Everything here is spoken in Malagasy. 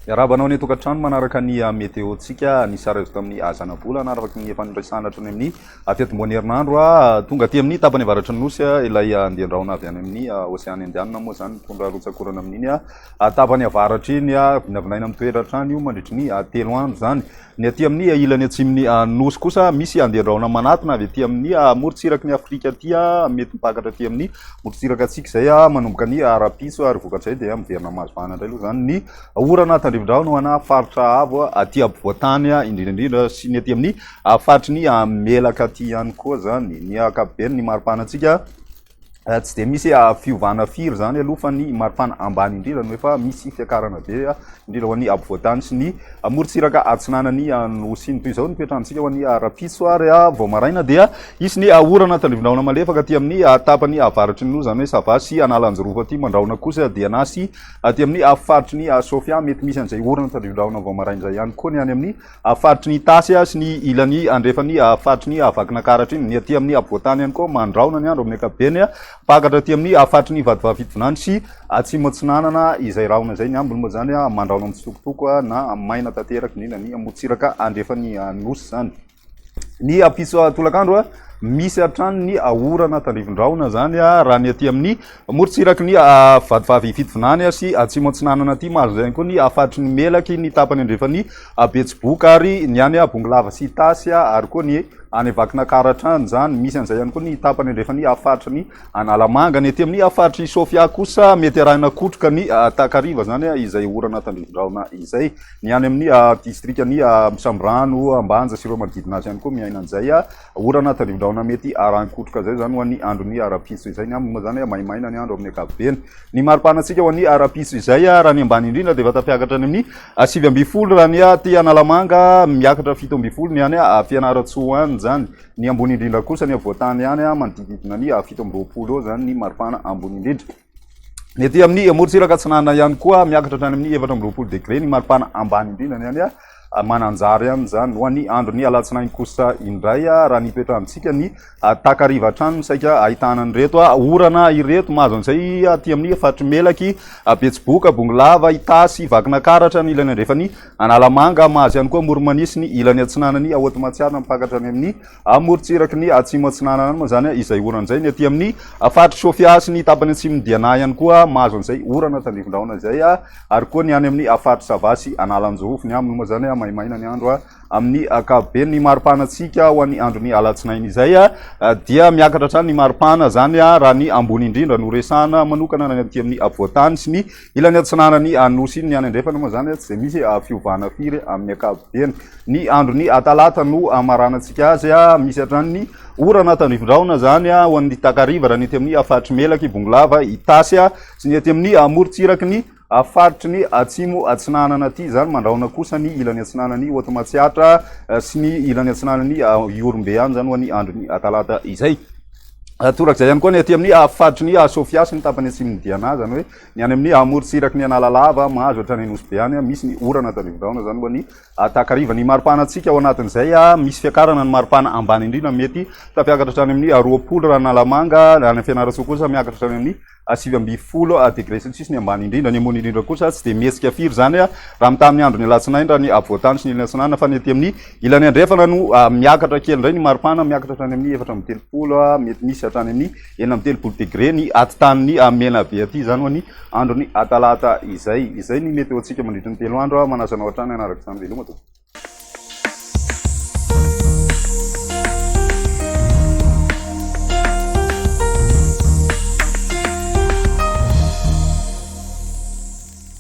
Miarahaba anao any an-tokantrano manaraka ny météo-ntsika. Nisy sary azo tamin'ny zanabolana araka ny efa niresahana hatrany amin'ny fiantombohan'ny herinandro. Tonga aty amin'ny tapany avaratry ny nosy ilay andian-drahona avy any amin'ny Oseana Indianina moa izany mitondra rotsak'orana amin'iny tapany avaratra iny. Vinavinaina mitoetra hatrany io mandritry ny 3 andro izany. Ny aty amin'ny ilany atsimon'ny nosy kosa misy andian-drahona manatona avy aty amin'ny morontsiraky ny Afrika aty, mety mipakatra aty amin'ny morontsiraka antsika izay manomboka ny rahampitso ary vokatr'izay dia miverina mahazo vahana indray aloha izany ny orana tandrifin-drahona ho ana faritra avo aty ampovoan-tany indrindra indrindra sy ny aty amin'ny faritry ny Melaka aty ihany koa izany. Ny ankapobeny ny maripana antsika tsy dia misy fiovana firy izany aloha fa ny maripana ambany indrindra no efa misy fiakarana be indrindra ho an'ny ampovoan-tany sy ny morontsiraka atsinanan'ny nosy iny. Toy izao ny toetrantsika ho an'ny rahampitso ary vao maraina dia hisy ny orana tandrivindrahona malefaka aty amin'ny tapany avaratry ny nosy, izany hoe Sava sy Analanjirofo aty. Mandrahona kosa Diana sy aty amin'ny faritry ny Sofia. Mety misy an'izay orana tandrivindrahona vao maraina izay ihany koa ny any amin'ny faritry ny Itasy sy ny ilany andrefan'ny faritry ny Vakinankaratra iny. Ny aty amin'ny afovoan-tany ihany koa mandrahona ny andro amin'ny ankapobeny, mpakatra aty amin'ny faritry ny Vatovavy Fitovinany sy Atsimo Atsinanana izay rahona izay. Ny ambiny moa izany mandrahona mitsitokotoko na maina tanteraka, indrindra ny morontsiraka andrefan'ny nosy izany. Ny ampitso tolakandro misy hatrany ny orana tandrifin-drahona izany raha ny aty amin'ny morontsiraky ny Vatovavy Fitovinany sy Atsimo Atsinanana aty. Mahazo izay ihany koa ny faritry ny Melaky, ny tapany andrefan'ny Betsiboka ary ny any Bongolava sy Itasy ary koa ny any Vakinankaratra any izany. Misy an'izay ihany koa ny tapany andrefan'ny faritry ny Analamanga. Ny aty amin'ny faritry Sofia kosa mety arahina kotroka ny takariva izany izay orana tandrifin-drahona izay. Ny any amin'ny distrikan'i Misamborano, Ambanja sy ireo manodidina azy ihany koa miaina an'izay orana tandrivindrahona mety arahin-kotroka izay izany ho an'ny andron'ny rahampitso izay. Ny ambiny moa izany maimaina ny andro amin'ny ankapobeny. Ny maripana antsika ho an'ny rahampitso izay raha ny ambany indrindra dia efa tafiakatra any amin'ny 19 raha ny aty Analamanga, miakatra 17 ny any Fianarantsoa any izany. Ny ambony indrindra kosa ny afovoan-tany any manodididina ny 27 eo izany ny maripana ambony indrindra. Ny aty amin'ny morontsiraka atsinanana ihany koa miakatra hatrany amin'ny 24 degré ny maripana ambany indrindra ny any Mananjary any izany. Ho an'ny andron'ny alatsinainy kosa indray raha ny toetrantsika ny takariva hatrany no saika ahitana an'ireto orana ireto. Mahazo an'izay aty amin'ny faritry Melaky, Betsiboka, Bongolava, Itasy, Vakinakaratra, ny ilany andrefan'ny Analamanga. Mahazo ihany koa Amoron'i sy ny ilany atsinanan'ny Haute Matsiatra mipakatra any amin'ny Amorontsiraky ny atsimo atsinanana any moa izany izay orana izay. Ny aty amin'ny faritry Sofia sy ny tapany atsimon'i Diana ihany koa mahazo an'izay orana tandrifin-drahona izay ary koa ny any amin'ny faritry Sava sy Analanjirofo. Ny ambiny moa izany maimaina ny andro amin'ny ankapobeny. Ny maripana-ntsika ho an'ny andron'ny alatsinainy izay dia miakatra hatrany ny maripana izany raha ny ambony indrindra no resahana manokana ny aty amin'ny afovoan-tany sy ny ilany atsinanan'ny Nosy iny. Ny any andrefana moa izany tsy dia misy fiovana firy amin'ny ankapobeny. Ny andron'ny talata no hamaranantsika azy. Misy hatrany ny orana tandrifin-drahona izany ho an'ny takariva raha ny ety amin'ny faritry Melaky, Bongolava, Itasy sy ny ety amin'ny morontsiraky ny faritry ny atsimo atsinanana aty izany. Mandrahona kosa ny ilany atsinanan'i Haute Matsiatra sy ny ilany atsinanan'i Ihorombe any izany ho an'ny andron'ny talata izay. Torak'izay ihany koa ny aty amin'ny faritry ny Sofia sy ny tapany atsimon'i Diana, izany hoe ny any amin'ny morontsiraky ny Analalava mahazo hatrany Nosy Be any, misy ny orana tandrifin-drahona izany ho an'ny takariva. Ny maripana antsika ao anatin'izay, misy fiakarana ny maripana ambany indrindra mety tafiakatra hatrany amin'ny 20 raha Analamanga, any Fianarantsoa kosa miakatra hatrany amin'ny 19 degré celsius ny ambany indrindra. Ny ambony indrindra kosa tsy dia mihetsika firy izany raha mitaha amin'ny andron'ny alatsinainy raha ny afovoan-tany sy ny ilany atsinanana, fa ny aty amin'ny ilany andrefana no miakatra kely indray ny maripana, miakatra hatrany amin'ny 34, mety misy hatrany amin'ny 36 degré ny atitanin'ny Menabe aty izany ho an'ny andron'ny talata izay. Izay ny météo antsika mandritra ny 3 andro. Manasa anao hatrany hanaraka izany. Veloma tompoko.